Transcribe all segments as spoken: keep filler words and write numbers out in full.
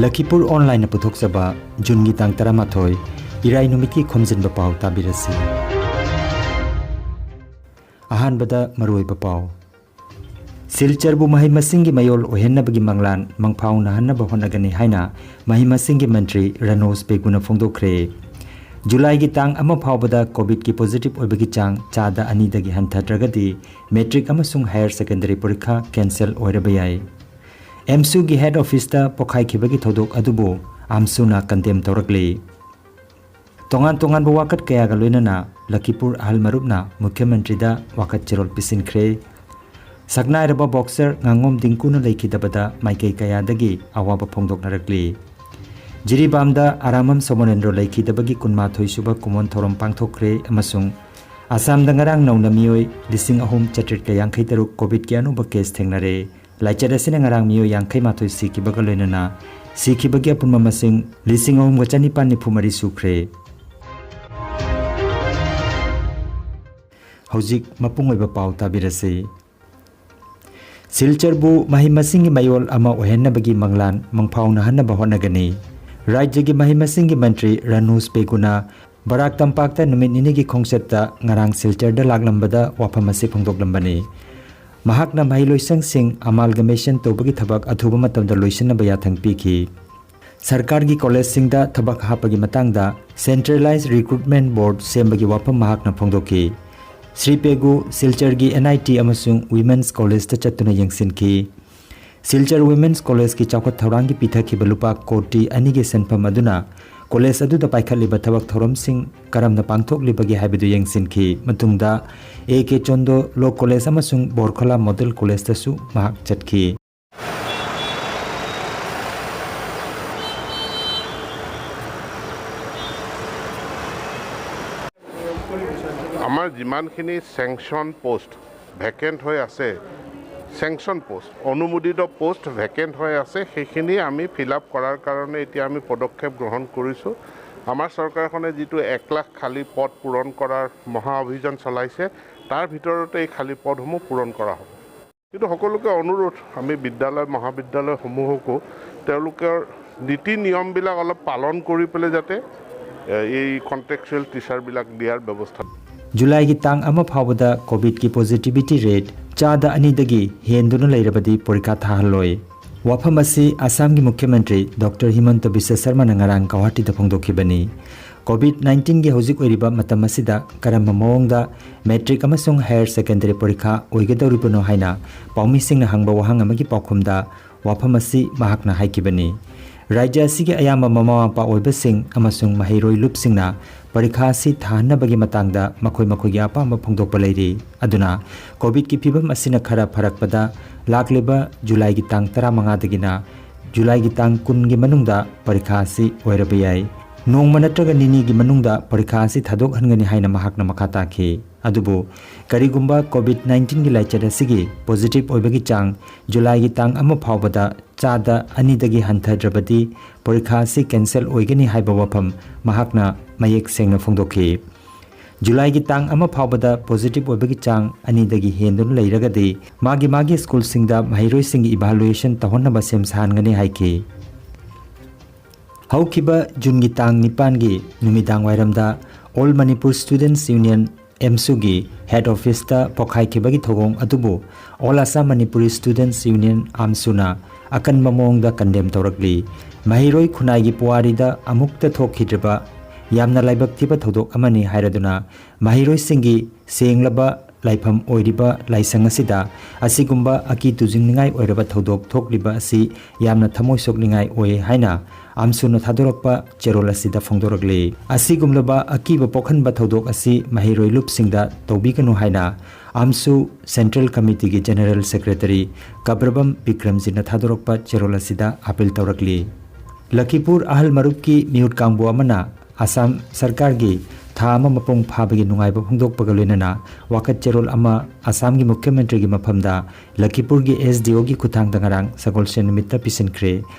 ꯂꯈꯤꯄꯨꯔ ꯑꯣꯟꯂꯥꯏꯟꯅ ꯄꯨꯊꯣꯛꯆꯕ ꯖꯨꯟꯒꯤ ꯇꯥꯡ ꯇꯔꯥꯃꯥꯊꯣꯏ, ꯏꯔꯥꯏ ꯅꯨꯃꯤꯠꯀꯤ ꯈꯣꯝꯖꯤꯟꯕ ꯄꯥꯎ ꯇꯥꯕꯤꯔꯁꯤ꯫ ꯑꯍꯥꯟꯕꯗ ꯃꯔꯨꯑꯣꯏꯕ ꯄꯥꯎ꯫ ꯁꯤꯜꯆꯔꯕꯨ ꯃꯍꯩ ꯃꯁꯤꯡꯒꯤ ꯃꯌꯣꯜ ꯑꯣꯏꯍꯟꯅꯕꯒꯤ ꯃꯪꯂꯥꯟ ꯃꯪꯐꯥꯎꯅꯍꯟꯅꯕ ꯍꯣꯠꯅꯒꯅꯤ ꯍꯥꯏꯅ ꯃꯍꯩ ꯃꯁꯤꯡꯒꯤ ꯃꯟꯇ꯭ꯔꯤ ꯔꯅꯣꯖ ꯄꯦꯒꯨꯅ ꯐꯣꯡꯗꯣꯛꯈ꯭ꯔꯦ꯫ ꯖꯨꯂꯥꯏꯒꯤ ꯇꯥꯡ ꯑꯃ ꯐꯥꯎꯕꯗ ꯀꯣꯚꯤꯗꯀꯤ ꯄꯣꯖꯤꯇꯤꯚ ꯑꯣꯏꯕꯒꯤ ꯆꯥꯡ ꯆꯥꯗ ꯑꯅꯤꯗꯒꯤ ꯍꯟꯊꯗ꯭ꯔꯒꯗꯤ ꯃꯦꯇ꯭ꯔꯤꯛ ꯑꯃꯁꯨꯡ ꯍꯥꯌꯔ ꯁꯦꯀꯦꯟꯗꯔꯤ ꯄꯔꯤꯈꯥ ꯀꯦꯟꯁꯦꯜ ꯑꯣꯏꯔꯕ ꯌꯥꯏ꯫ ꯑꯦꯝꯁꯨꯒꯤ ꯍꯦꯗ ꯑꯣꯐꯤꯁꯇ ꯄꯣꯈꯥꯏꯈꯤꯕꯒꯤ ꯊꯧꯗꯣꯛ ꯑꯗꯨꯕꯨ ꯑꯥꯝꯁꯨꯅ ꯀꯟꯗꯦꯝ ꯇꯧꯔꯛꯂꯤ꯫ ꯇꯣꯉꯥꯟ ꯇꯣꯉꯥꯟꯕ ꯋꯥꯀꯠ ꯀꯌꯥꯒ ꯂꯣꯏꯅꯅ ꯂꯈꯤꯄꯨꯔ ꯑꯍꯜ ꯃꯔꯨꯞꯅ ꯃꯨꯈ꯭ꯌ ꯃꯟꯇ꯭ꯔꯤꯗ ꯋꯥꯀꯠ ꯆꯦꯔꯣꯜ ꯄꯤꯁꯤꯟꯈ꯭ꯔꯦ꯫ ꯁꯛꯅꯥꯏꯔꯕ ꯕꯣꯛꯁꯔ ꯉꯥꯉꯣꯝ ꯗꯤꯡꯀꯨꯅ ꯂꯩꯈꯤꯗꯕꯗ ꯃꯥꯏꯀꯩ ꯀꯌꯥꯗꯒꯤ ꯑꯋꯥꯕ ꯐꯣꯡꯗꯣꯛꯅꯔꯛꯂꯤ꯫ ꯖꯤꯔꯤꯕꯥꯝꯗ ꯑꯔꯥꯃꯝ ꯁꯣꯃꯣꯅꯦꯟꯗ꯭ꯔꯣ ꯂꯩꯈꯤꯗꯕꯒꯤ ꯀꯨꯟꯃꯥꯊꯣꯏ ꯁꯨꯕ ꯀꯨꯝꯑꯣꯟ ꯊꯧꯔꯝ ꯄꯥꯡꯊꯣꯛꯈ꯭ꯔꯦ ꯑꯃꯁꯨꯡ ꯑꯁꯥꯝꯗ ꯉꯔꯥꯡ ꯅꯧꯅ ꯃꯤꯑꯣꯏ ꯂꯤꯁꯤꯡ ꯑꯍꯨꯝ ꯆꯥꯇ꯭ꯔꯦꯠꯀ ꯌꯥꯡꯈꯩ ꯇꯔꯨꯛ ꯀꯣꯚꯤꯗꯀꯤ ꯑꯅꯧꯕ ꯀꯦꯁ ꯊꯦꯡꯅꯔꯦ꯫ ꯂꯥꯏꯆꯠ ꯑꯁꯤꯅ ꯉꯔꯥꯡ ꯃꯤꯑꯣꯏ ꯌꯥꯡꯈꯩ ꯃꯥꯊꯣꯏ ꯁꯤꯈꯤꯕꯒ ꯂꯣꯏꯅꯅ ꯁꯤꯈꯤꯕꯒꯤ ꯑꯄꯨꯟꯕ ꯃꯁꯤꯡ ꯂꯤꯁꯤꯡ ꯑꯍꯨꯝꯒ ꯆꯅꯤꯄꯥꯟ ꯅꯤꯐꯨ ꯃꯔꯤ ꯁꯨꯈ꯭ꯔꯦ꯫ ꯍꯧꯖꯤꯛ ꯃꯄꯨꯡ ꯑꯣꯏꯕ ꯄꯥꯎ ꯇꯥꯕꯤꯔꯁꯤ꯫ ꯁꯤꯜꯆꯔꯕꯨ ꯃꯍꯩ ꯃꯁꯤꯡꯒꯤ ꯃꯌꯣꯜ ꯑꯃ ꯑꯣꯏꯍꯟꯅꯕꯒꯤ ꯃꯪꯂꯥꯟ ꯃꯪꯐꯥꯎꯅꯍꯟꯅꯕ ꯍꯣꯠꯅꯒꯅꯤ꯫ ꯔꯥꯖ꯭ꯌꯒꯤ ꯃꯍꯩ ꯃꯁꯤꯡꯒꯤ ꯃꯟꯇ꯭ꯔꯤ ꯔꯅꯣꯖ ꯄꯦꯒꯨꯅ ꯕꯔꯥꯛ ꯇꯝꯄꯥꯛꯇ ꯅꯨꯃꯤꯠ ꯅꯤꯅꯤꯒꯤ ꯈꯣꯡꯆꯠꯇ ꯉꯔꯥꯡ ꯁꯤꯜꯆꯔꯗ ꯂꯥꯛꯂꯝꯕꯗ ꯋꯥꯐꯝ ꯑꯁꯤ ꯐꯣꯡꯗꯣꯛꯂꯝꯕꯅꯤ꯫ ꯃꯍꯥꯛꯅ ꯃꯍꯩꯂꯣꯏꯁꯪꯁꯤꯡ ꯑꯃꯥꯜꯒꯃꯦꯁꯟ ꯇꯧꯕꯒꯤ ꯊꯕꯛ ꯑꯊꯨꯕ ꯃꯇꯝꯗ ꯂꯣꯏꯁꯤꯟꯅꯕ ꯌꯥꯊꯪ ꯄꯤꯈꯤ꯫ ꯁꯔꯀꯥꯔꯒꯤ ꯀꯣꯂꯦꯖꯁꯤꯡꯗ ꯊꯕꯛ ꯍꯥꯞꯄꯒꯤ ꯃꯇꯥꯡꯗ ꯁꯦꯟꯇ꯭ꯔꯦꯂꯥꯏꯖ ꯔꯤꯀ꯭ꯔꯨꯠꯃꯦꯟ ꯕꯣꯔꯗ ꯁꯦꯝꯕꯒꯤ ꯋꯥꯐꯝ ꯃꯍꯥꯛꯅ ꯐꯣꯡꯗꯣꯛꯈꯤ꯫ Shri Pegu ꯁꯤꯜꯆꯔꯒꯤ and I T ꯑꯃꯁꯨꯡ ꯋꯤꯃꯦꯟꯁ ꯀꯣꯂꯦꯖꯇ ꯆꯠꯇꯨꯅ ꯌꯦꯡꯁꯤꯟꯈꯤ꯫ ꯁꯤꯜꯆꯔ ꯋꯤꯃꯦꯟꯁ ꯀꯣꯂꯦꯖꯀꯤ ꯆꯥꯎꯈꯠ ꯊꯧꯔꯥꯡꯒꯤ ꯄꯤꯊꯈꯤꯕ ꯂꯨꯄꯥ ꯀꯣꯇꯤ ꯑꯅꯤꯒꯤ ꯁꯦꯟꯐꯝ ꯑꯗꯨꯅ ꯀꯣꯂꯦꯖ ꯑꯗꯨꯗ ꯄꯥꯏꯈꯠꯂꯤꯕ ꯊꯕꯛ ꯊꯧꯔꯝꯁꯤꯡ ꯀꯔꯝꯅ ꯄꯥꯡꯊꯣꯛꯂꯤꯕꯒꯦ ꯍꯥꯏꯕꯗꯨ ꯌꯦꯡꯁꯤꯟꯈꯤ꯫ ꯃꯇꯨꯡꯗ ꯑꯦ ꯀꯦ ꯆꯣꯟꯗꯣ ꯂꯣ ꯀꯣꯂꯦꯖ ꯑꯃꯁꯨꯡ ꯕꯣꯔꯈꯂꯥ ꯃꯣꯗꯦꯜ ꯀꯣꯂꯦꯖꯇꯁꯨ ꯃꯍꯥꯛ ꯆꯠꯈꯤ꯫ আমাৰ যিমানখিনি চেংচন পোষ্ট ভেকেণ্ট হৈ আছে, চেংচন পোষ্ট, অনুমোদিত পোষ্ট ভেকেণ্ট হৈ আছে, সেইখিনি আমি ফিল আপ কৰাৰ কাৰণে এতিয়া আমি পদক্ষেপ গ্ৰহণ কৰিছোঁ। আমাৰ চৰকাৰখনে যিটো এক লাখ খালী পদ পূৰণ কৰাৰ মহা অভিযান চলাইছে, তাৰ ভিতৰতে এই খালী পদসমূহ পূৰণ কৰা হ'ব। কিন্তু সকলোকে অনুৰোধ, আমি বিদ্যালয় মহাবিদ্যালয়সমূহকো তেওঁলোকৰ নীতি নিয়মবিলাক অলপ পালন কৰি পেলাই যাতে এ, এই কণ্টেকচুৱেল টিচাৰবিলাক দিয়াৰ ব্যৱস্থা। ꯖꯨꯂꯥꯏꯒꯤ ꯇꯥꯡ ꯑꯃ ꯐꯥꯎꯕꯗ ꯀꯣꯚꯤꯗꯀꯤ ꯄꯣꯖꯤꯇꯤꯚꯤꯇꯤ ꯔꯦꯠ ꯆꯥꯗ ꯑꯅꯤꯗꯒꯤ ꯍꯦꯟꯗꯨꯅ ꯂꯩꯔꯕꯗꯤ ꯄꯔꯤꯈꯥ ꯊꯥꯍꯜꯂꯣꯏ꯫ ꯋꯥꯐꯝ ꯑꯁꯤ ꯑꯁꯥꯝꯒꯤ ꯃꯨꯈ꯭ꯌ ꯃꯟꯇ꯭ꯔꯤ ꯗꯣꯛꯇꯔ ꯍꯤꯃꯟꯇ ꯕꯤꯁ꯭ꯋ ꯁꯔꯃꯅ ꯉꯔꯥꯡ ꯒꯧꯍꯥꯇꯤꯗ ꯐꯣꯡꯗꯣꯛꯈꯤꯕꯅꯤ꯫ ꯀꯣꯚꯤꯗ ꯅꯥꯏꯟꯇꯤꯟꯒꯤ ꯍꯧꯖꯤꯛ ꯑꯣꯏꯔꯤꯕ ꯃꯇꯝ ꯑꯁꯤꯗ ꯀꯔꯝꯕ ꯃꯑꯣꯡꯗ ꯃꯦꯇ꯭ꯔꯤꯛ ꯑꯃꯁꯨꯡ ꯍꯥꯌꯔ ꯁꯦꯀꯦꯟꯗꯔꯤ ꯄꯔꯤꯈꯥ ꯑꯣꯏꯒꯗꯧꯔꯤꯕꯅꯣ ꯍꯥꯏꯅ ꯄꯥꯎꯃꯤꯁꯤꯡꯅ ꯍꯪꯕ ꯋꯥꯍꯪ ꯑꯃꯒꯤ ꯄꯥꯎꯈꯨꯝꯗ ꯋꯥꯐꯝ ꯑꯁꯤ ꯃꯍꯥꯛꯅ ꯍꯥꯏꯈꯤꯕꯅꯤ꯫ ꯔꯥꯖ꯭ꯌ ꯑꯁꯤꯒꯤ ꯑꯌꯥꯝꯕ ꯃꯃꯥ ꯃꯄꯥ ꯑꯣꯏꯕꯁꯤꯡ ꯑꯃꯁꯨꯡ ꯃꯍꯩꯔꯣꯏ ꯂꯨꯞꯁꯤꯡꯅ ꯄꯔꯤꯈꯥ ꯑꯁꯤ ꯊꯥꯍꯟꯅꯕꯒꯤ ꯃꯇꯥꯡꯗ ꯃꯈꯣꯏ ꯃꯈꯣꯏꯒꯤ ꯑꯄꯥꯝꯕ ꯐꯣꯡꯗꯣꯛꯄ ꯂꯩꯔꯤ꯫ ꯑꯗꯨꯅ ꯀꯣꯚꯤꯗꯀꯤ ꯐꯤꯚꯝ ꯑꯁꯤꯅ ꯈꯔ ꯐꯔꯛꯄꯗ ꯂꯥꯛꯂꯤꯕ ꯖꯨꯂꯥꯏꯒꯤ ꯇꯥꯡ ꯇꯔꯥꯃꯉꯥꯗꯒꯤꯅ ꯖꯨꯂꯥꯏꯒꯤ ꯇꯥꯡ ꯀꯨꯟꯒꯤ ꯃꯅꯨꯡꯗ ꯄꯔꯤꯈꯥ ꯑꯁꯤ ꯑꯣꯏꯔꯕ ꯌꯥꯏ꯫ ꯅꯣꯡꯃ ꯅꯠꯇ꯭ꯔꯒ ꯅꯤꯅꯤꯒꯤ ꯃꯅꯨꯡꯗ ꯄꯔꯤꯈꯥ ꯑꯁꯤ ꯊꯥꯗꯣꯛꯍꯟꯒꯅꯤ ꯍꯥꯏꯅ ꯃꯍꯥꯛꯅ ꯃꯈꯥ ꯇꯥꯈꯤ꯫ ꯑꯗꯨꯕꯨ ꯀꯔꯤꯒꯨꯝꯕ ꯀꯣꯚꯤꯗ ꯅꯥꯏꯟꯇꯤꯟꯒꯤ ꯂꯥꯏꯆꯠ ꯑꯁꯤꯒꯤ ꯄꯣꯖꯤꯇꯤꯚ ꯑꯣꯏꯕꯒꯤ ꯆꯥꯡ ꯖꯨꯂꯥꯏꯒꯤ ꯇꯥꯡ ꯑꯃ ꯐꯥꯎꯕꯗ ꯆꯥꯗ ꯑꯅꯤꯗꯒꯤ ꯍꯟꯊꯗ꯭ꯔꯕꯗꯤ ꯄꯔꯤꯈꯥ ꯑꯁꯤ ꯀꯦꯟꯁꯦꯜ ꯑꯣꯏꯒꯅꯤ ꯍꯥꯏꯕ ꯋꯥꯐꯝ ꯃꯍꯥꯛꯅ ꯃꯌꯦꯛ ꯁꯦꯡꯅ ꯐꯣꯡꯗꯣꯛꯈꯤ꯫ ꯖꯨꯂꯥꯏꯒꯤ ꯇꯥꯡ ꯑꯃ ꯐꯥꯎꯕꯗ ꯄꯣꯖꯤꯇꯤꯚ ꯑꯣꯏꯕꯒꯤ ꯆꯥꯡ ꯑꯅꯤꯗꯒꯤ ꯍꯦꯟꯗꯨꯅ ꯂꯩꯔꯒꯗꯤ ꯃꯥꯒꯤ ꯃꯥꯒꯤ ꯁ꯭ꯀꯨꯜꯁꯤꯡꯗ ꯃꯍꯩꯔꯣꯏꯁꯤꯡꯒꯤ ꯏꯚꯥꯂꯨꯌꯦꯁꯟ ꯇꯧꯍꯟꯅꯕ ꯁꯦꯝ ꯁꯥꯍꯟꯒꯅꯤ ꯍꯥꯏꯈꯤ꯫ ꯍꯧꯈꯤꯕ ꯖꯨꯟꯒꯤ ꯇꯥꯡ ꯅꯤꯄꯥꯟꯒꯤ ꯅꯨꯃꯤꯗꯥꯡ ꯋꯥꯏꯔꯝꯗ ꯑꯣꯜ ꯃꯅꯤꯄꯨꯔ ꯁ꯭ꯇꯨꯗꯦꯟꯠꯁ ꯌꯨꯅꯤꯌꯟ, ꯑꯦꯝꯁꯨꯒꯤ ꯍꯦꯗ ꯑꯣꯐꯤꯁꯇ ꯄꯣꯈꯥꯏꯈꯤꯕꯒꯤ ꯊꯧꯑꯣꯡ ꯑꯗꯨꯕꯨ ꯑꯣꯜ ꯑꯁꯥꯝ ꯃꯅꯤꯄꯨꯔꯤ ꯁ꯭ꯇꯨꯗꯦꯟꯠꯁ ꯌꯨꯅꯤꯌꯟ, ꯑꯥꯝꯁꯨꯅ ꯑꯀꯟꯕ ꯃꯑꯣꯡꯗ ꯀꯟꯗꯦꯝ ꯇꯧꯔꯛꯂꯤ꯫ ꯃꯍꯩꯔꯣꯏ ꯈꯨꯟꯅꯥꯏꯒꯤ ꯄꯨꯋꯥꯔꯤꯗ ꯑꯃꯨꯛꯇ ꯊꯣꯛꯈꯤꯗ꯭ꯔꯤꯕ ꯌꯥꯝꯅ ꯂꯥꯏꯕꯛ ꯊꯤꯕ ꯊꯧꯗꯣꯛ ꯑꯃꯅꯤ ꯍꯥꯏꯔꯗꯨꯅ ꯃꯍꯩꯔꯣꯏꯁꯤꯡꯒꯤ ꯁꯦꯡꯂꯕ ꯂꯥꯏꯐꯝ ꯑꯣꯏꯔꯤꯕ ꯂꯥꯏꯁꯪ ꯑꯁꯤꯗ ꯑꯁꯤꯒꯨꯝꯕ ꯑꯀꯤ ꯇꯨꯖꯨꯡꯅꯤꯡꯉꯥꯏ ꯑꯣꯏꯔꯕ ꯊꯧꯗꯣꯛ ꯊꯣꯛꯂꯤꯕ ꯑꯁꯤ ꯌꯥꯝꯅ ꯊꯃꯣꯏ ꯁꯣꯛꯅꯤꯡꯉꯥꯏ ꯑꯣꯏ ꯍꯥꯏꯅ ꯑꯥꯝꯁꯨꯅ ꯊꯥꯗꯣꯔꯛꯄ ꯆꯦꯔꯣꯜ ꯑꯁꯤꯗ ꯐꯣꯡꯗꯣꯔꯛꯂꯤ꯫ ꯑꯁꯤꯒꯨꯝꯂꯕ ꯑꯀꯤꯕ ꯄꯣꯛꯍꯟꯕ ꯊꯧꯗꯣꯛ ꯑꯁꯤ ꯃꯍꯩꯔꯣꯏ ꯂꯨꯞꯁꯤꯡꯗ ꯇꯧꯕꯤꯒꯅꯨ ꯍꯥꯏꯅ ꯑꯥꯝꯁꯨ ꯁꯦꯟꯇ꯭ꯔꯦꯜ ꯀꯃꯤꯇꯤꯒꯤ ꯖꯦꯅꯔꯦꯜ ꯁꯦꯀ꯭ꯔꯦꯇꯔꯤ ꯀꯕ꯭ꯔꯕꯝ ꯕꯤꯀ꯭ꯔꯝꯖꯤꯠꯅ ꯊꯥꯗꯣꯔꯛꯄ ꯆꯦꯔꯣꯜ ꯑꯁꯤꯗ ꯑꯥꯄꯤꯜ ꯇꯧꯔꯛꯂꯤ꯫ ꯂꯈꯤꯄꯨꯔ ꯑꯍꯜ ꯃꯔꯨꯞꯀꯤ ꯃꯤꯍꯨꯠ ꯀꯥꯡꯕꯨ ꯑꯃꯅ ꯑꯁꯥꯝ ꯁꯔꯀꯥꯔꯒꯤ ꯊꯥ ꯑꯃ ꯃꯄꯨꯡ ꯐꯥꯕꯒꯤ ꯅꯨꯡꯉꯥꯏꯕ ꯐꯣꯡꯗꯣꯛꯄꯒ ꯂꯣꯏꯅꯅ ꯋꯥꯀꯠ ꯆꯦꯔꯣꯜ ꯑꯃ ꯑꯁꯥꯝꯒꯤ ꯃꯨꯈ꯭ꯌ ꯃꯟꯇ꯭ꯔꯤꯒꯤ ꯃꯐꯝꯗ ꯂꯈꯤꯄꯨꯔꯒꯤ ꯑꯦꯁ ꯗꯤ ꯑꯣꯒꯤ ꯈꯨꯠꯊꯥꯡꯗ ꯉꯔꯥꯡ ꯁꯒꯣꯜꯁꯦꯟ ꯅꯨꯃꯤꯠꯇ ꯄꯤꯁꯤꯟꯈ꯭ꯔꯦ꯫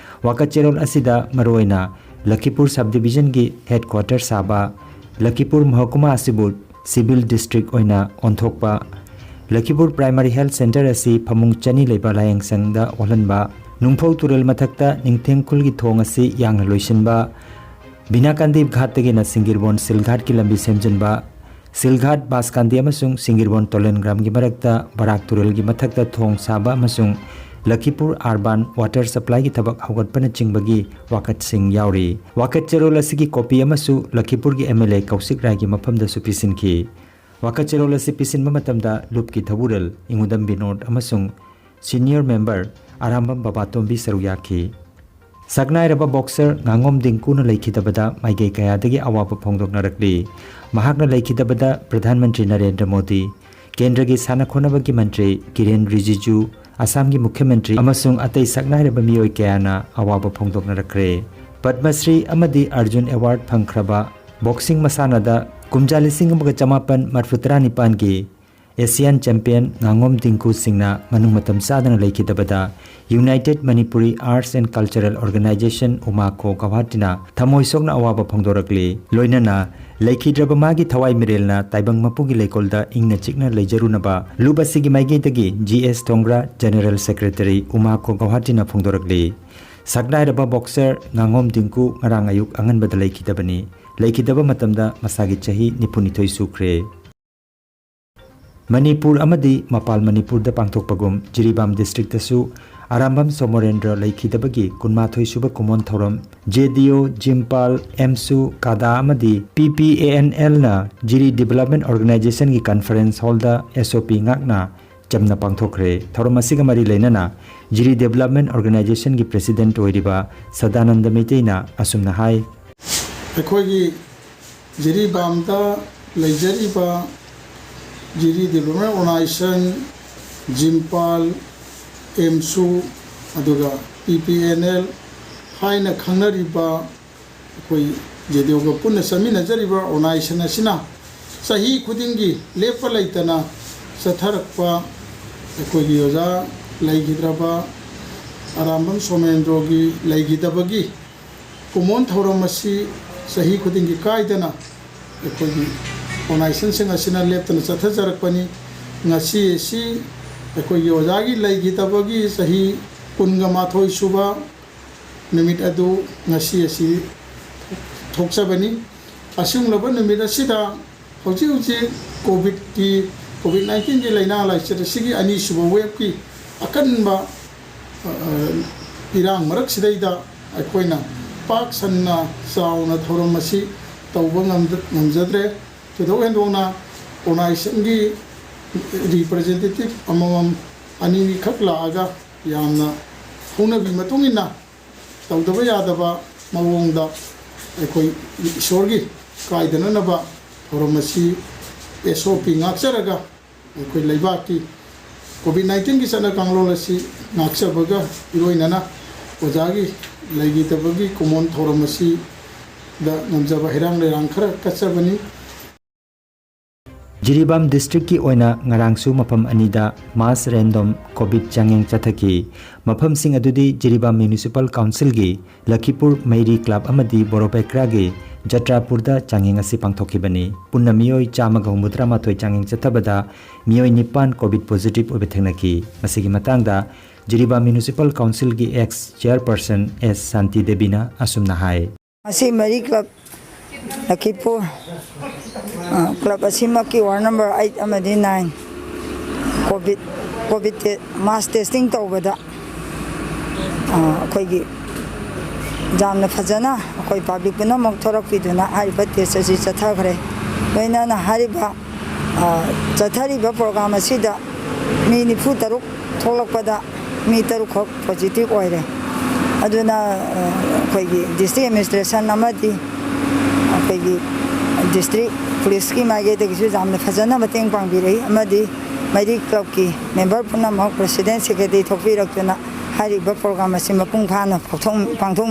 ꯋꯥꯀꯠ ꯆꯦꯔꯣꯜ ꯑꯁꯤꯗ ꯃꯔꯨꯑꯣꯏꯅ ꯂꯈꯤꯄꯨꯔ ꯁꯕ ꯗꯤꯕꯤꯖꯟꯒꯤ ꯍꯦꯗ ꯀ꯭ꯋꯥꯇꯔ ꯁꯥꯕ ꯂꯈꯤꯄꯨꯔ ꯃꯍꯀꯨꯃꯥ ꯑꯁꯤꯕꯨ ꯁꯤꯚꯤꯜ ꯗꯤꯁꯇ꯭ꯔꯤꯛ ꯑꯣꯏꯅ ꯑꯣꯟꯊꯣꯛꯄ, ꯂꯈꯤꯄꯨꯔ ꯄ꯭ꯔꯥꯏꯃꯥꯔꯤ ꯍꯦꯜꯊ ꯁꯦꯟꯇꯔ ꯑꯁꯤ ꯐꯃꯨꯡ ꯆꯅꯤ ꯂꯩꯕ ꯂꯥꯌꯦꯡꯁꯪꯗ ꯑꯣꯜꯍꯟꯕ, ꯅꯨꯡꯐꯧ ꯇꯨꯔꯦꯜ ꯃꯊꯛꯇ ꯅꯤꯡꯊꯦꯡ ꯈꯨꯜꯒꯤ ꯊꯣꯡ ꯑꯁꯤ ꯌꯥꯡꯅ ꯂꯣꯏꯁꯤꯟꯕ, ꯕꯤꯅꯥꯀꯥꯟꯗꯤ ꯘꯥꯠꯇꯒꯤꯅ ꯁꯤꯡꯒꯤꯔꯕꯣꯟ ꯁꯤꯜꯘꯥꯠꯀꯤ ꯂꯝꯕꯤ ꯁꯦꯝꯖꯤꯟꯕ, ꯁꯤꯜꯘꯥꯠ ꯕꯥꯁꯀꯥꯟꯗꯤ ꯑꯃꯁꯨꯡ ꯁꯤꯡꯒꯤꯔꯕꯣꯟ ꯇꯣꯂꯦꯟꯒ꯭ꯔꯥꯝꯒꯤ ꯃꯔꯛꯇ ꯕꯔꯥꯛ ꯇꯨꯔꯦꯜꯒꯤ ꯃꯊꯛꯇ ꯊꯣꯡ ꯁꯥꯕ ꯑꯃꯁꯨꯡ ꯂꯈꯤꯄꯨꯔ ꯑꯔꯕꯥꯟ ꯋꯥꯇꯔ ꯁꯄ꯭ꯂꯥꯏꯒꯤ ꯊꯕꯛ ꯍꯧꯒꯠꯄꯅꯆꯤꯡꯕꯒꯤ ꯋꯥꯀꯠꯁꯤꯡ ꯌꯥꯎꯔꯤ꯫ ꯋꯥꯀꯠ ꯆꯦꯔꯣꯜ ꯑꯁꯤꯒꯤ ꯀꯣꯄꯤ ꯑꯃꯁꯨ ꯂꯈꯤꯄꯨꯔꯒꯤ ꯑꯦꯝ ꯑꯦꯜ ꯑꯦ ꯀꯧꯁꯤꯛ ꯔꯥꯏꯒꯤ ꯃꯐꯝꯗꯁꯨ ꯄꯤꯁꯤꯟꯈꯤ꯫ ꯋꯥꯀꯠ ꯆꯦꯔꯣꯜ ꯑꯁꯤ ꯄꯤꯁꯤꯟꯕ ꯃꯇꯝꯗ ꯂꯨꯞꯀꯤ ꯊꯧꯕꯨꯔꯦꯜ ꯏꯉꯨꯗꯝ ꯕꯤꯅꯣꯗ ꯑꯃꯁꯨꯡ ꯁꯤꯅꯤꯌꯔ ꯃꯦꯝꯕꯔ ꯑꯔꯥꯝꯕꯝ ꯕꯕꯥꯇꯣꯝꯕꯤ ꯁꯔꯨꯛ ꯌꯥꯈꯤ꯫ ꯁꯛꯅꯥꯏꯔꯕ ꯕꯣꯛꯁꯔ ꯉꯥꯉꯣꯝ ꯗꯤꯡꯀꯨꯅ ꯂꯩꯈꯤꯗꯕꯗ ꯃꯥꯏꯀꯩ ꯀꯌꯥꯗꯒꯤ ꯑꯋꯥꯕ ꯐꯣꯡꯗꯣꯛꯅꯔꯛꯂꯤ꯫ ꯃꯍꯥꯛꯅ ꯂꯩꯈꯤꯗꯕꯗ ꯄ꯭ꯔꯙꯥꯟ ꯃꯟꯇ꯭ꯔꯤ ꯅꯔꯦꯟꯗ꯭ꯔ ꯃꯣꯗꯤ, ꯀꯦꯟꯗ꯭ꯔꯒꯤ ꯁꯥꯟꯅ ꯈꯣꯠꯅꯕꯒꯤ ꯃꯟꯇ꯭ꯔꯤ ꯀꯤꯔꯦꯟ ꯔꯤꯖꯤꯖꯨ, ꯑꯁꯥꯝꯒꯤ ꯃꯨꯈ꯭ꯌ ꯃꯟꯇ꯭ꯔꯤ ꯑꯃꯁꯨꯡ ꯑꯇꯩ ꯁꯛꯅꯥꯏꯔꯕ ꯃꯤꯑꯣꯏ ꯀꯌꯥꯅ ꯑꯋꯥꯕ ꯐꯣꯡꯗꯣꯛꯅꯔꯛꯈ꯭ꯔꯦ꯫ ꯄꯗꯃꯁ꯭ꯔꯤ ꯑꯃꯗꯤ ꯑꯔꯖꯨꯟ ꯑꯦꯋꯥꯔꯗ ꯐꯪꯈ꯭ꯔꯕ ꯕꯣꯛꯁꯤꯡ ꯃꯁꯥꯟꯅꯗ ꯀꯨꯝꯖꯥ ꯂꯤꯁꯤꯡ ꯑꯃꯒ ꯆꯃꯥꯄꯟ ꯃꯔꯐꯨ ꯇꯔꯥꯅꯤꯄꯥꯟꯒꯤ ꯑꯦꯁꯤꯌꯥꯟ ꯆꯦꯝꯄꯤꯌꯟ ꯉꯥꯉꯣꯝ ꯗꯤꯡꯀꯨ ꯁꯤꯡꯅ ꯃꯅꯨꯡ ꯃꯇꯝ ꯆꯥꯗꯅ ꯂꯩꯈꯤꯗꯕꯗ United Manipuri Arts and Cultural Organization, ꯎꯃꯥꯀꯣ ꯒꯧꯍꯥꯇꯤꯅ ꯊꯃꯣꯏ ꯁꯣꯛꯅ ꯑꯋꯥꯕ ꯐꯣꯡꯗꯣꯔꯛꯂꯤ꯫ ꯂꯣꯏꯅꯅ ꯂꯩꯈꯤꯗ꯭ꯔꯕ ꯃꯥꯒꯤ ꯊꯋꯥꯏ ꯃꯤꯔꯦꯜꯅ ꯇꯥꯏꯕꯪ ꯃꯄꯨꯒꯤ ꯂꯩꯀꯣꯜꯗ ꯏꯪꯅ ꯆꯤꯛꯅ ꯂꯩꯖꯔꯨꯅꯕ ꯂꯨꯞ ꯑꯁꯤꯒꯤ ꯃꯥꯏꯀꯩꯗꯒꯤ ꯖꯤ ꯑꯦꯁ ꯊꯣꯡꯒ꯭ꯔꯥ, ꯖꯦꯅꯔꯦꯜ ꯁꯦꯀ꯭ꯔꯦꯇꯔꯤ, ꯎꯃꯥꯀꯣ ꯒꯧꯍꯥꯇꯤꯅ ꯐꯣꯡꯗꯣꯔꯛꯂꯤ꯫ ꯁꯛꯅꯥꯏꯔꯕ ꯕꯣꯛꯁꯔ ꯉꯥꯉꯣꯝ ꯗꯤꯡꯀꯨ ꯉꯔꯥꯡ ꯑꯌꯨꯛ ꯑꯉꯟꯕꯗ ꯂꯩꯈꯤꯗꯕꯅꯤ꯫ ꯂꯩꯈꯤꯗꯕ ꯃꯇꯝꯗ ꯃꯁꯥꯒꯤ ꯆꯍꯤ ꯅꯤꯐꯨꯅꯤꯊꯣꯏ ꯁꯨꯈ꯭ꯔꯦ꯫ ꯃꯅꯤꯄꯨꯔ ꯑꯃꯗꯤ ꯃꯄꯥꯜ ꯃꯅꯤꯄꯨꯔꯗ ꯄꯥꯡꯊꯣꯛꯄꯒꯨꯝ ꯖꯤꯔꯤꯕꯥꯝ ꯗꯤꯁꯇ꯭ꯔꯤꯛꯇꯁꯨ ꯑꯔꯥꯝꯕꯝ ꯁꯣꯃꯣꯔꯦꯟꯗ꯭ꯔ ꯂꯩꯈꯤꯗꯕꯒꯤ ꯀꯨꯟꯃꯥꯊꯣꯏ ꯁꯨꯕ ꯀꯨꯃꯣꯟ ꯊꯧꯔꯝ ꯖꯦ ꯗꯤ ꯑꯣ, ꯖꯤꯝꯄꯥꯜ, ꯑꯦꯝꯁꯨ, ꯀꯥꯗꯥ ꯑꯃꯗꯤ ꯄꯤ ꯄꯤ ꯑꯦ ꯑꯦꯟ ꯑꯦꯜꯅ ꯖꯤꯔꯤ ꯗꯤꯕꯦꯂꯞꯃꯦꯟ ꯑꯣꯔꯒꯅꯥꯏꯖꯦꯁꯟꯒꯤ ꯀꯟꯐꯔꯦꯟꯁ ꯍꯣꯜꯗ ꯑꯦꯁ ꯑꯣ ꯄꯤ ꯉꯥꯛꯅ ꯆꯝꯅ ꯄꯥꯡꯊꯣꯛꯈ꯭ꯔꯦ꯫ ꯊꯧꯔꯝ ꯑꯁꯤꯒ ꯃꯔꯤ ꯂꯩꯅꯅ ꯖꯤꯔꯤ ꯗꯤꯕꯦꯂꯞꯃꯦꯟ ꯑꯣꯔꯒꯅꯥꯏꯖꯦꯁꯟꯒꯤ ꯄ꯭ꯔꯦꯁꯤꯗꯦꯟꯠ ꯑꯣꯏꯔꯤꯕ ꯁꯗꯥꯅꯟꯗ ꯃꯩꯇꯩꯅ ꯑꯁꯨꯝꯅ ꯍꯥꯏ꯫ ꯑꯩꯈꯣꯏꯒꯤ ꯖꯤꯔꯤꯕꯥꯝꯗ ꯂꯩꯖꯔꯤꯕ ꯖꯤꯔꯤ ꯗꯤꯕꯦꯂꯞꯃꯦꯟ ꯑꯣꯔꯒꯅꯥꯏꯖꯦꯁꯟ, ꯖꯤꯝꯄꯥꯜ, ꯑꯦꯝꯁꯨ, ꯑꯗꯨꯒ ꯄꯤ ꯄꯤ ꯑꯦꯟ ꯑꯦꯜ ꯍꯥꯏꯅ ꯈꯪꯅꯔꯤꯕ ꯑꯩꯈꯣꯏ ꯖꯦ ꯗꯤ ꯑꯣꯒ ꯄꯨꯟꯅ ꯆꯠꯃꯤꯟꯅꯖꯔꯤꯕ ꯑꯣꯔꯒꯅꯥꯏꯖꯦꯁꯟ ꯑꯁꯤꯅ ꯆꯍꯤ ꯈꯨꯗꯤꯡꯒꯤ ꯂꯦꯞꯄ ꯂꯩꯇꯅ ꯆꯠꯊꯔꯛꯄ ꯑꯩꯈꯣꯏꯒꯤ ꯑꯣꯖꯥ ꯂꯩꯈꯤꯗ꯭ꯔꯕ ꯑꯔꯥꯝꯕꯝ ꯁꯣꯃꯦꯟꯗ꯭ꯔꯣꯒꯤ ꯂꯩꯈꯤꯗꯕꯒꯤ ꯀꯨꯃꯣꯟ ꯊꯧꯔꯝ ꯑꯁꯤ ꯆꯍꯤ ꯈꯨꯗꯤꯡꯒꯤ ꯀꯥꯏꯗꯅ ꯑꯩꯈꯣꯏꯒꯤ ꯑꯣꯔꯒꯅꯥꯏꯖꯦꯁꯟꯁꯤꯡ ꯑꯁꯤꯅ ꯂꯦꯞꯇꯅ ꯆꯠꯊꯖꯔꯛꯄꯅꯤ꯫ ꯉꯁꯤ ꯑꯁꯤ ꯑꯩꯈꯣꯏꯒꯤ ꯑꯣꯖꯥꯒꯤ ꯂꯩꯈꯤꯗꯕꯒꯤ ꯆꯍꯤ ꯀꯨꯟꯒ ꯃꯥꯊꯣꯏ ꯁꯨꯕ ꯅꯨꯃꯤꯠ ꯑꯗꯨ ꯉꯁꯤ ꯑꯁꯤ ꯊꯣꯛꯆꯕꯅꯤ꯫ ꯑꯁꯤꯒꯨꯝꯂꯕ ꯅꯨꯃꯤꯠ ꯑꯁꯤꯗ ꯍꯧꯖꯤꯛ ꯍꯧꯖꯤꯛ ꯀꯣꯚꯤꯗꯀꯤ, ꯀꯣꯚꯤꯗ ꯅꯥꯏꯟꯇꯤꯟꯒꯤ ꯂꯥꯏꯅꯥ ꯂꯥꯏꯆꯠ ꯑꯁꯤꯒꯤ ꯑꯅꯤꯁꯨꯕ ꯋꯦꯕꯀꯤ ꯑꯀꯟꯕ, ꯑ, ꯏꯔꯥꯡ ꯃꯔꯛꯁꯤꯗꯩꯗ ꯑꯩꯈꯣꯏꯅ ꯄꯥꯛ ꯁꯟꯅ ꯆꯥꯎꯅ ꯊꯧꯔꯝ ꯑꯁꯤ ꯇꯧꯕ ꯉꯝꯗ-, ꯉꯝꯖꯗ꯭ꯔꯦ꯫ ꯊꯣꯏꯗꯣꯛ ꯍꯦꯟꯗꯣꯛꯅ organizationꯒꯤ representative ꯑꯃꯃꯝ ꯑꯅꯤꯅꯤꯈꯛ ꯂꯥꯛꯑꯒ ꯌꯥꯝꯅ ꯍꯧꯅꯕꯤ ꯃꯇꯨꯡ ꯏꯟꯅ ꯇꯧꯗꯕ ꯌꯥꯗꯕ ꯃꯑꯣꯡꯗ ꯑꯩꯈꯣꯏ ꯏꯁꯣꯔꯒꯤ ꯀꯥꯏꯗꯅꯅꯕ ꯊꯧꯔꯝ ꯑꯁꯤ SOP ꯉꯥꯛꯆꯔꯒ ꯑꯩꯈꯣꯏ ꯂꯩꯕꯥꯛꯀꯤ ꯀꯣꯚꯤꯗ ꯅꯥꯏꯟꯇꯤꯟꯒꯤ ꯆꯠꯅ ꯀꯥꯡꯂꯣꯟ ꯑꯁꯤ ꯉꯥꯛꯆꯕꯒ ꯏꯔꯣꯏꯅꯅ ꯑꯣꯖꯥꯒꯤ ꯂꯩꯈꯤꯗꯕꯒꯤ ꯀꯨꯃꯣꯟ ꯊꯧꯔꯝ ꯑꯁꯤꯗ ꯉꯝꯖꯕ ꯍꯩꯔꯥꯡ ꯂꯩꯔꯥꯡ ꯈꯔ ꯀꯠꯆꯕꯅꯤ꯫ ꯖꯤꯔꯤꯕꯥꯝ ꯗꯤꯁꯇ꯭ꯔꯤꯛꯀꯤ ꯑꯣꯏꯅ ꯉꯔꯥꯡꯁꯨ ꯃꯐꯝ ꯑꯅꯤꯗ mass random COVID ꯆꯥꯡꯌꯦꯡ ꯆꯠꯊꯈꯤ꯫ ꯃꯐꯝꯁꯤꯡ ꯑꯗꯨꯗꯤ ꯖꯤꯔꯤꯕꯥꯝ ꯃ꯭ꯌꯨꯅꯤꯁꯤꯄꯥꯜ ꯀꯥꯎꯟꯁꯤꯜꯒꯤ ꯂꯈꯤꯄꯨꯔ ꯃꯩꯔꯤ ꯀ꯭ꯂꯕ ꯑꯃꯗꯤ ꯕꯣꯔꯣꯄꯦꯀ꯭ꯔꯥꯒꯤ ꯖꯇ꯭ꯔꯥꯄꯨꯔꯗ ꯆꯥꯡꯌꯦꯡ ꯑꯁꯤ ꯄꯥꯡꯊꯣꯛꯈꯤꯕꯅꯤ꯫ ꯄꯨꯟꯅ ꯃꯤꯑꯣꯏ ꯆꯥꯝꯃꯒ ꯍꯨꯝꯐꯨꯇꯔꯥ ꯃꯥꯊꯣꯏ ꯆꯥꯡꯌꯦꯡ ꯆꯠꯊꯕꯗ ꯃꯤꯑꯣꯏ ꯅꯤꯄꯥꯟ COVID positive ꯑꯣꯏꯕ ꯊꯦꯡꯅꯈꯤ꯫ ꯃꯁꯤꯒꯤ ꯃꯇꯥꯡꯗ ꯖꯤꯔꯤꯕꯥꯝ ꯃ꯭ꯌꯨꯅꯤꯁꯤꯄꯥꯜ ꯀꯥꯎꯟꯁꯤꯜꯒꯤ ex chairperson S ꯁꯥꯟꯇꯤ ꯗꯦꯕꯤꯅ ꯑꯁꯨꯝꯅ ꯍꯥꯏ꯫ ꯉꯁꯤ ꯃꯩꯔꯤ ꯀ꯭ꯂꯕ ꯂꯈꯤꯄꯨꯔ, ꯑ, ꯀ꯭ꯂꯕ ꯑꯁꯤꯃꯛꯀꯤ ward number eight ꯑꯃꯗꯤ nine COVID, COVID te-, mass testing ꯇꯧꯕꯗ, ꯑ, ꯑꯩꯈꯣꯏꯒꯤ ꯌꯥꯝꯅ ꯐꯖꯅ ꯑꯩꯈꯣꯏ ꯄꯕ꯭ꯂꯤꯛ ꯄꯨꯝꯅꯃꯛ ꯊꯣꯔꯛꯄꯤꯗꯨꯅ ꯍꯥꯏꯔꯤꯕ ꯇꯦꯁ ꯑꯁꯤ ꯆꯠꯊꯈ꯭ꯔꯦ꯫ ꯂꯣꯏꯅꯅ ꯍꯥꯏꯔꯤꯕ, ꯑ, ꯆꯠꯊꯔꯤꯕ ꯄ꯭ꯔꯣꯒ꯭ꯔꯥꯝ ꯑꯁꯤꯗ ꯃꯤ ꯅꯤꯐꯨ ꯇꯔꯨꯛ ꯊꯣꯛꯂꯛꯄꯗ ꯃꯤ ꯇꯔꯨꯛꯈꯛ ꯄꯣꯖꯤꯇꯤꯚ ꯑꯣꯏꯔꯦ꯫ ꯑꯗꯨꯅ, ꯑ, ꯑꯩꯈꯣꯏꯒꯤ ꯗꯤꯁꯇ꯭ꯔꯤꯛ ꯑꯦꯗꯃꯤꯅꯤꯁꯇ꯭ꯔꯦꯁꯟ ꯑꯃꯗꯤ ꯑꯩꯈꯣꯏꯒꯤ ꯗꯤꯁꯇ꯭ꯔꯤꯛ ꯄꯨꯂꯤꯁꯀꯤ ꯃꯥꯏꯀꯩꯗꯒꯤꯁꯨ ꯌꯥꯝꯅ ꯐꯖꯅ ꯃꯇꯦꯡ ꯄꯥꯡꯕꯤꯔꯛꯏ, ꯑꯃꯗꯤ ꯃꯩꯔꯤ ꯀ꯭ꯂꯕꯀꯤ ꯃꯦꯝꯕꯔ ꯄꯨꯝꯅꯃꯛ, ꯄ꯭ꯔꯁꯤꯗꯦꯟ, ꯁꯦꯀ꯭ꯔꯦꯇꯔꯤ ꯊꯣꯛꯄꯤꯔꯛꯇꯨꯅ ꯍꯥꯏꯔꯤꯕ ꯄ꯭ꯔꯣꯒ꯭ꯔꯥꯝ ꯑꯁꯤ ꯃꯄꯨꯡ ꯐꯥꯅ ꯄꯥꯡꯊꯣꯛ-, ꯄꯥꯡꯊꯣꯛ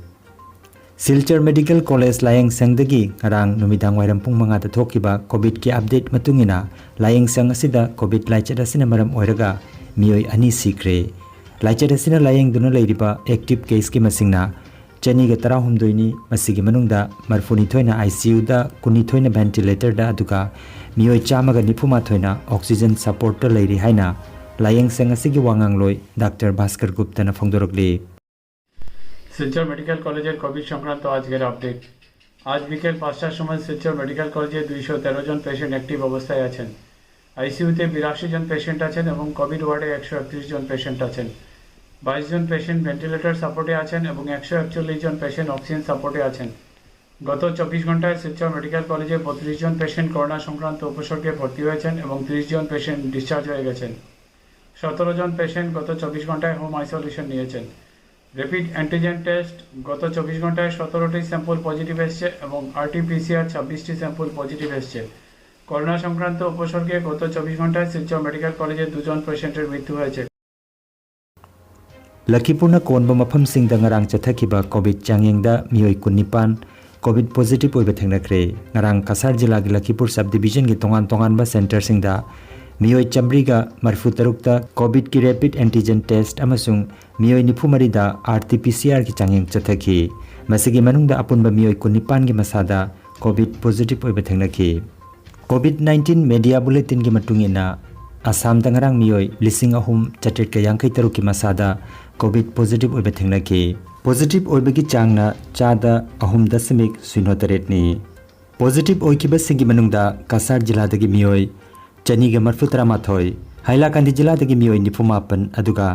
ꯁꯤꯜꯆꯔ ꯃꯦꯗꯤꯀꯦꯜ ꯀꯣꯂꯦꯖ ꯂꯥꯌꯦꯡ ꯁꯪꯗꯒꯤ ꯉꯔꯥꯡ ꯅꯨꯃꯤꯗꯥꯡ ꯋꯥꯏꯔꯝ ꯄꯨꯡ ꯃꯉꯥꯗ ꯊꯣꯛꯈꯤꯕ ꯀꯣꯚꯤꯗꯀꯤ ꯑꯞꯗꯦꯠ ꯃꯇꯨꯡ ꯏꯟꯅ, ꯂꯥꯌꯦꯡ ꯁꯪ ꯑꯁꯤꯗ ꯀꯣꯚꯤꯗ ꯂꯥꯏꯆꯠ ꯑꯁꯤꯅ ꯃꯔꯝ ꯑꯣꯏꯔꯒ ꯃꯤꯑꯣꯏ ꯑꯅꯤ ꯁꯤꯈ꯭ꯔꯦ꯫ ꯂꯥꯏꯆꯠ ꯑꯁꯤꯅ ꯂꯥꯌꯦꯡꯗꯨꯅ ꯂꯩꯔꯤꯕ ꯑꯦꯛꯇꯤꯚ ꯀꯦꯁꯀꯤ ꯃꯁꯤꯡꯅ ꯆꯅꯤꯒ ꯇꯔꯥꯍꯨꯝꯗꯣꯏꯅꯤ꯫ ꯃꯁꯤꯒꯤ ꯃꯅꯨꯡꯗ ꯃꯔꯤꯐꯨꯅꯤꯊꯣꯏꯅ ICUꯗ, ꯀꯨꯟꯅꯤꯊꯣꯏꯅ ventilatorꯗ, ꯑꯗꯨꯒ ꯃꯤꯑꯣꯏ ꯆꯥꯝꯃꯒ ꯅꯤꯐꯨꯃꯥꯊꯣꯏꯅ oxygen supportꯇ ꯂꯩꯔꯤ ꯍꯥꯏꯅ ꯂꯥꯏꯌꯦꯡꯁꯪ ꯑꯁꯤꯒꯤ ꯋꯥꯉꯥꯡꯂꯣꯏ ꯗꯥꯛꯇꯔ ꯚꯥꯁꯀꯔ ꯒꯨꯞꯇꯅ ꯐꯣꯡꯗꯣꯔꯛꯂꯤ꯫ শিলচর মেডিকেল কলেজের কোভিড সংক্রান্ত আজকের আপডেট। আজ বিকেল পাঁচটার সময় শিলচর মেডিকেল কলেজে দুইশো তেরো জন পেশেন্ট অ্যাক্টিভ অবস্থায় আছেন। আইসিইউতে বিরাশি জন পেশেন্ট আছেন এবং কোভিড ওয়ার্ডে একশো একত্রিশ জন পেশেন্ট আছেন। বাইশ জন পেশেন্ট ভেন্টিলেটর সাপোর্টে আছেন এবং একশো একচল্লিশ জন পেশেন্ট অক্সিজেন সাপোর্টে আছেন। গত চব্বিশ ঘন্টায় শিলচর মেডিকেল কলেজে বত্রিশ জন পেশেন্ট করোনা সংক্রান্ত উপসর্গে ভর্তি হয়েছেন এবং তিরিশ জন পেশেন্ট ডিসচার্জ হয়ে গেছেন। সতেরো জন পেশেন্ট গত চব্বিশ ঘন্টায় হোম আইসোলেশন নিয়েছেন। র্যাপিড অ্যান্টিজেন টেস্ট গত চব্বিশ ঘন্টায় সতেরোটি স্যাম্পল পজিটিভ এসছে এবং আরটিপিসিআর ছাব্বিশটি স্যাম্পল পজিটিভ এসছে। করোনা সংক্রান্ত উপসর্গে গত চব্বিশ ঘন্টায় শিলচর মেডিকেল কলেজে দুজন পেশেন্টের মৃত্যু হয়েছে। ꯂꯈꯤꯄꯨꯔꯅ ꯀꯣꯟꯕ ꯃꯐꯝꯁꯤꯡꯗ ꯉꯔꯥꯡ ꯆꯠꯊꯈꯤꯕ ꯀꯣꯚꯤꯗ ꯆꯥꯡꯌꯦꯡꯗ ꯃꯤꯑꯣꯏ ꯀꯨꯟꯅꯤꯄꯥꯟ ꯀꯣꯚꯤꯗ ꯄꯣꯖꯤꯇꯤꯚ ꯑꯣꯏꯕ ꯊꯦꯡꯅꯈ꯭ꯔꯦ꯫ ꯉꯔꯥꯡ ꯀꯁꯥꯔ ꯖꯤꯂꯥꯒꯤ ꯂꯈꯤꯄꯨꯔ ꯁꯕ ꯗꯤꯚꯤꯖꯟꯒꯤ ꯇꯣꯉꯥꯟ ꯇꯣꯉꯥꯟꯕ ꯁꯦꯟꯇꯔꯁꯤꯡꯗ ꯃꯤꯑꯣꯏ ꯆꯥꯃꯔꯤꯒ ꯃꯔꯤꯐꯨ ꯇꯔꯨꯛꯇ ꯀꯣꯚꯤꯗꯀꯤ ꯔꯦꯄꯤꯗ ꯑꯦꯟꯇꯤꯖꯦꯟ ꯇꯦꯁ꯭ꯠ ꯑꯃꯁꯨꯡ ꯃꯤꯑꯣꯏ ꯅꯤꯐꯨ ꯃꯔꯤꯗ ꯑꯥꯔ ꯇꯤ ꯄꯤ ꯁꯤ ꯑꯥꯔꯒꯤ ꯆꯥꯡꯌꯦꯡ ꯆꯠꯊꯈꯤ꯫ ꯃꯁꯤꯒꯤ ꯃꯅꯨꯡꯗ ꯑꯄꯨꯟꯕ ꯃꯤꯑꯣꯏ ꯀꯨꯟꯅꯤꯄꯥꯟꯒꯤ ꯃꯁꯥꯗ ꯀꯣꯚꯤꯗ ꯄꯣꯖꯤꯇꯤꯚ ꯑꯣꯏꯕ ꯊꯦꯡꯅꯈꯤ꯫ ꯀꯣꯚꯤꯗ ꯅꯥꯏꯟꯇꯤꯟ ꯃꯦꯗꯤꯌꯥ ꯕꯨꯂꯦꯇꯤꯟꯒꯤ ꯃꯇꯨꯡ ꯏꯟꯅ, ꯑꯁꯥꯝꯗ ꯉꯔꯥꯡ ꯃꯤꯑꯣꯏ ꯂꯤꯁꯤꯡ ꯑꯍꯨꯝ ꯆꯥꯇ꯭ꯔꯦꯠꯀ ꯌꯥꯡꯈꯩ ꯇꯔꯨꯛꯀꯤ ꯃꯁꯥꯗ ꯀꯣꯚꯤꯗ ꯄꯣꯖꯤꯇꯤꯚ ꯑꯣꯏꯕ ꯊꯦꯡꯅꯈꯤ꯫ ꯄꯣꯖꯤꯇꯤꯚ ꯑꯣꯏꯕꯒꯤ ꯆꯥꯡꯅ ꯆꯥꯗ ꯑꯍꯨꯝ ꯗꯁꯃꯤꯛ ꯁꯤꯅꯣ ꯇꯔꯦꯠꯅꯤ꯫ ꯄꯣꯖꯤꯇꯤꯚ ꯑꯣꯏꯈꯤꯕꯁꯤꯡꯒꯤ ꯃꯅꯨꯡꯗ ꯀꯁꯥꯔ ꯖꯤꯂꯥꯗꯒꯤ ꯃꯤꯑꯣꯏ ꯆꯅꯤꯒ ꯃꯔꯤꯐꯨ ꯇꯔꯥꯃꯥꯊꯣꯏ, ꯍꯥꯏꯂꯥꯀꯥꯟꯗꯤ ꯖꯤꯂꯥꯗꯒꯤ ꯃꯤꯑꯣꯏ ꯅꯤꯐꯨ ꯃꯥꯄꯟ, ꯑꯗꯨꯒ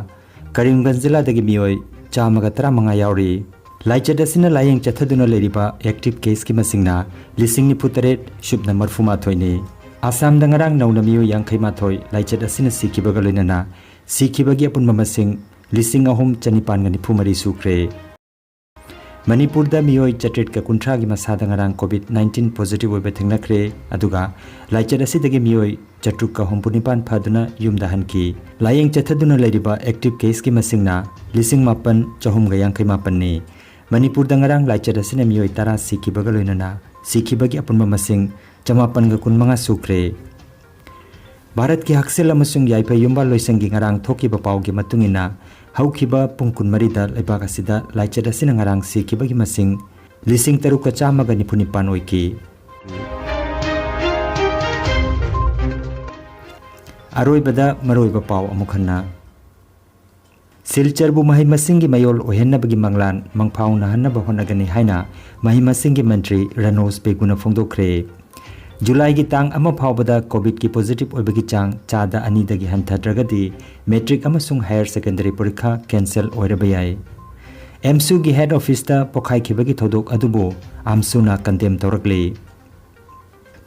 ꯀꯔꯤꯝꯒꯟꯖ ꯖꯤꯂꯥꯗꯒꯤ ꯃꯤꯑꯣꯏ ꯆꯥꯝꯃꯒ ꯇꯔꯥꯃꯉꯥ ꯌꯥꯎꯔꯤ꯫ ꯂꯥꯏꯆꯠ ꯑꯁꯤꯅ ꯂꯥꯌꯦꯡ ꯆꯠꯊꯗꯨꯅ ꯂꯩꯔꯤꯕ ꯑꯦꯛꯇꯤꯚ ꯀꯦꯁꯀꯤ ꯃꯁꯤꯡꯅ ꯂꯤꯁꯤꯡ ꯅꯤꯐꯨ ꯇꯔꯦꯠ ꯁꯨꯞꯅ ꯃꯔꯤꯐꯨ ꯃꯥꯊꯣꯏꯅꯤ꯫ ꯑꯁꯥꯝꯗ ꯉꯔꯥꯡ ꯅꯧꯅ ꯃꯤꯑꯣꯏ ꯌꯥꯡꯈꯩ ꯃꯥꯊꯣꯏ ꯂꯥꯏꯆꯠ ꯑꯁꯤꯅ ꯁꯤꯈꯤꯕꯒ ꯂꯣꯏꯅꯅ ꯁꯤꯈꯤꯕꯒꯤ ꯑꯄꯨꯟꯕ ꯃꯁꯤꯡ ꯂꯤꯁꯤꯡ ꯑꯍꯨꯝ ꯆꯅꯤꯄꯥꯟꯒ ꯅꯤꯐꯨ ꯃꯔꯤ ꯁꯨꯈ꯭ꯔꯦ꯫ ꯃꯅꯤꯄꯨꯔꯗ ꯃꯤꯑꯣꯏ ꯆꯥꯇ꯭ꯔꯦꯠꯀ ꯀꯨꯟꯊ꯭ꯔꯥꯒꯤ ꯃꯁꯥꯗ ꯉꯔꯥꯡ ꯀꯣꯚꯤꯗ ꯅꯥꯏꯟꯇꯤꯟ ꯄꯣꯖꯤꯇꯤꯚ ꯑꯣꯏꯕ ꯊꯦꯡꯅꯈ꯭ꯔꯦ꯫ ꯑꯗꯨꯒ ꯂꯥꯏꯆꯠ ꯑꯁꯤꯗꯒꯤ ꯃꯤꯑꯣꯏ ꯆꯥꯇ꯭ꯔꯨꯛꯀ ꯍꯨꯝꯐꯨ ꯅꯤꯄꯥꯟ ꯐꯗꯨꯅ ꯌꯨꯝꯗ ꯍꯟꯈꯤ꯫ ꯂꯥꯌꯦꯡ ꯆꯠꯊꯗꯨꯅ ꯂꯩꯔꯤꯕ ꯑꯦꯛꯇꯤꯚ ꯀꯦꯁꯀꯤ ꯃꯁꯤꯡꯅ ꯂꯤꯁꯤꯡ ꯃꯥꯄꯟ ꯆꯍꯨꯝꯒ ꯌꯥꯡꯈꯩ ꯃꯥꯄꯟꯅꯤ꯫ ꯃꯅꯤꯄꯨꯔꯗ ꯉꯔꯥꯡ ꯂꯥꯏꯆꯠ ꯑꯁꯤꯅ ꯃꯤꯑꯣꯏ ꯇꯔꯥ ꯁꯤꯈꯤꯕꯒ ꯂꯣꯏꯅꯅ ꯁꯤꯈꯤꯕꯒꯤ ꯑꯄꯨꯟꯕ ꯃꯁꯤꯡ ꯆꯃꯥꯄꯟꯒ ꯀꯨꯟꯃꯉꯥ ꯁꯨꯈ꯭ꯔꯦ꯫ ꯚꯥꯔꯠꯀꯤ ꯍꯛꯁꯦꯜ ꯑꯃꯁꯨꯡ ꯌꯥꯏꯐ ꯌꯨꯝꯕꯥꯜ ꯂꯣꯏꯁꯪꯒꯤ ꯉꯔꯥꯡ ꯊꯣꯛꯈꯤꯕ ꯄꯥꯎꯒꯤ ꯃꯇꯨꯡ ꯏꯟꯅ, ꯍꯧꯈꯤꯕ ꯄꯨꯡ ꯀꯨꯟꯃꯔꯤꯗ ꯂꯩꯕꯥꯛ ꯑꯁꯤꯗ ꯂꯥꯏꯆꯠ ꯑꯁꯤꯅ ꯉꯔꯥꯡ ꯁꯤꯈꯤꯕꯒꯤ ꯃꯁꯤꯡ ꯂꯤꯁꯤꯡ ꯇꯔꯨꯛꯀ ꯆꯥꯝꯃꯒ ꯅꯤꯐꯨ ꯅꯤꯄꯥꯟ ꯑꯣꯏꯈꯤ꯫ ꯑꯔꯣꯏꯕꯗ ꯃꯔꯨꯑꯣꯏꯕ ꯄꯥꯎ ꯑꯃꯨꯛ ꯍꯟꯅ꯫ ꯁꯤꯜꯆꯔꯕꯨ ꯃꯍꯩ ꯃꯁꯤꯡꯒꯤ ꯃꯌꯣꯜ ꯑꯣꯏꯍꯟꯅꯕꯒꯤ ꯃꯪꯂꯥꯟ ꯃꯪꯐꯥꯎꯅꯍꯟꯅꯕ ꯍꯣꯠꯅꯒꯅꯤ ꯍꯥꯏꯅ ꯃꯍꯩ ꯃꯁꯤꯡꯒꯤ ꯃꯟꯇ꯭ꯔꯤ ꯔꯅꯣꯖ ꯄꯦꯒꯨꯅ ꯐꯣꯡꯗꯣꯛꯈ꯭ꯔꯦ꯫ ꯖꯨꯂꯥꯏꯒꯤ ꯇꯥꯡ ꯑꯃ ꯐꯥꯎꯕꯗ ꯀꯣꯚꯤꯗꯀꯤ ꯄꯣꯖꯤꯇꯤꯚ ꯑꯣꯏꯕꯒꯤ ꯆꯥꯡ ꯆꯥꯗ ꯑꯅꯤꯗꯒꯤ ꯍꯟꯊꯗ꯭ꯔꯒꯗꯤ ꯃꯦꯇ꯭ꯔꯤꯛ ꯑꯃꯁꯨꯡ ꯍꯥꯌꯔ ꯁꯦꯀꯦꯟꯗꯔꯤ ꯄꯔꯤꯈꯥ ꯀꯦꯟꯁꯦꯜ ꯑꯣꯏꯔꯕ ꯌꯥꯏ꯫ ꯑꯦꯝꯁꯨꯒꯤ ꯍꯦꯗ ꯑꯣꯐꯤꯁꯇ ꯄꯣꯈꯥꯏꯈꯤꯕꯒꯤ ꯊꯧꯗꯣꯛ ꯑꯗꯨꯕꯨ ꯑꯥꯝꯁꯨꯅ ꯀꯟꯗꯦꯝ ꯇꯧꯔꯛꯂꯤ꯫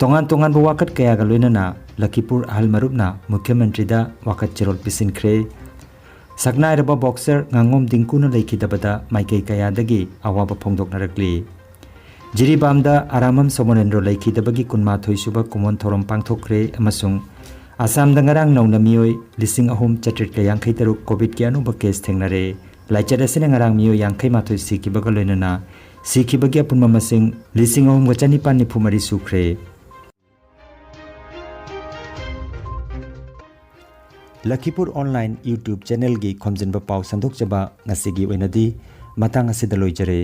ꯇꯣꯉꯥꯟ ꯇꯣꯉꯥꯟꯕ ꯋꯥꯀꯠ ꯀꯌꯥꯒ ꯂꯣꯏꯅꯅ ꯂꯈꯤꯄꯨꯔ ꯑꯍꯜ ꯃꯔꯨꯞꯅ ꯃꯨꯈ꯭ꯌ ꯃꯟꯇ꯭ꯔꯤꯗ ꯋꯥꯀꯠ ꯆꯦꯔꯣꯜ ꯄꯤꯁꯤꯟꯈ꯭ꯔꯦ꯫ ꯁꯛꯅꯥꯏꯔꯕ ꯕꯣꯛꯁꯔ ꯉꯥꯉꯣꯝ ꯗꯤꯡꯀꯨꯅ ꯂꯩꯈꯤꯗꯕꯗ ꯃꯥꯏꯀꯩ ꯀꯌꯥꯗꯒꯤ ꯑꯋꯥꯕ ꯐꯣꯡꯗꯣꯛꯅꯔꯛꯂꯤ꯫ ꯖꯤꯔꯤꯕꯥꯝꯗ ꯑꯔꯥꯃꯝ ꯁꯣꯃꯣꯔꯦꯟꯗ꯭ꯔꯣ ꯂꯩꯈꯤꯗꯕꯒꯤ ꯀꯨꯟꯃꯥꯊꯣꯏ ꯁꯨꯕ ꯀꯨꯝꯑꯣꯟ ꯊꯧꯔꯝ ꯄꯥꯡꯊꯣꯛꯈ꯭ꯔꯦ ꯑꯃꯁꯨꯡ ꯑꯁꯥꯝꯗ ꯉꯔꯥꯡ ꯅꯧꯅ ꯃꯤꯑꯣꯏ ꯂꯤꯁꯤꯡ ꯑꯍꯨꯝ ꯆꯥꯇ꯭ꯔꯦꯠꯀ ꯌꯥꯡꯈꯩ ꯇꯔꯨꯛ ꯀꯣꯚꯤꯗꯀꯤ ꯑꯅꯧꯕ ꯀꯦꯁ ꯊꯦꯡꯅꯔꯦ꯫ ꯂꯥꯏꯆꯠ ꯑꯁꯤꯅ ꯉꯔꯥꯡ ꯃꯤꯑꯣꯏ ꯌꯥꯡꯈꯩ ꯃꯥꯊꯣꯏ ꯁꯤꯈꯤꯕꯒ ꯂꯣꯏꯅꯅ ꯁꯤꯈꯤꯕꯒꯤ ꯑꯄꯨꯟꯕ ꯃꯁꯤꯡ ꯂꯤꯁꯤꯡ ꯑꯍꯨꯝꯒ ꯆꯅꯤꯄꯥꯟ ꯅꯤꯐꯨ ꯃꯔꯤ ꯁꯨꯈ꯭ꯔꯦ꯫ ꯂꯈꯤꯄꯨꯔ ꯑꯣꯟꯂꯥꯏꯟ YouTube ꯆꯦꯅꯦꯜꯒꯤ ꯈꯣꯝꯖꯤꯟꯕ ꯄꯥꯎ ꯁꯟꯗꯣꯛꯆꯕ ꯉꯁꯤꯒꯤ ꯑꯣꯏꯅꯗꯤ ꯃꯇꯥꯡ ꯑꯁꯤꯗ ꯂꯣꯏꯖꯔꯦ꯫